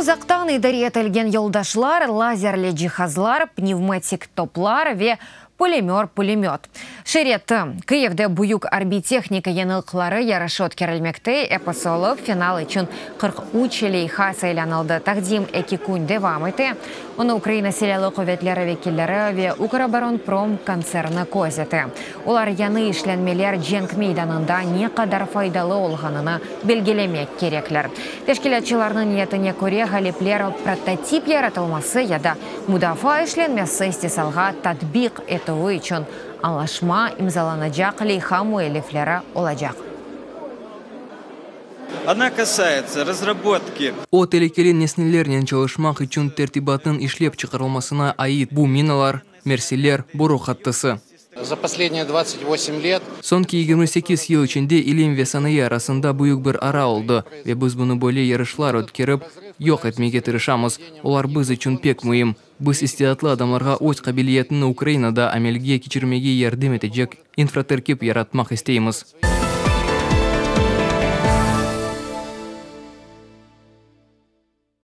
Uzaqtan idare etilgen yoldaşlar, lazerli cihazlar, pnevmatik toplar ve Pulemör-pulemöt. Şereti, Kıyivde büyük arbiy tehnika yañılıqları yarışı ötkerilmekte, episi olıp, final içün 43 leyha saylanıldı. Taqdim eki kün devam ete. Onı Ukraina Silâlı quvetleri vekilleri ve Ukroboronprom kontserni köz ete. Olar yañı işlenmeler cenk meydanında ne qadar faydalı olğanını belgilemek kerekler. Teşkilâtçılarnıñ niyetine köre, ğalipler prototip yaratılması ya da mudafaa işlenmesi istisalğa tatbiq etüvi içün añlaşma imzalanacaq leyha müellifleri olacaq. Ona kasayetsa razrabotki. O, telükeli nesnelernen çalışmaq içün tertibatnıñ işlep çıqarılmasına ait, bu minalar, mersiler, boru hattısı. Za posledniye 28 let. Soñki 28 yıl içinde ilim ve sanayı arasında büyük bir ara oldı, ve biz bunı böyle yarışlar ötkerip, yoq etmege tırışamız. Olar biz içün pek müim. Biz istidatlı adamlarğa öz qabiliyetini Ukrainada amelge keçirmege yardım etecek infraterkip yaratmaq isteymiz.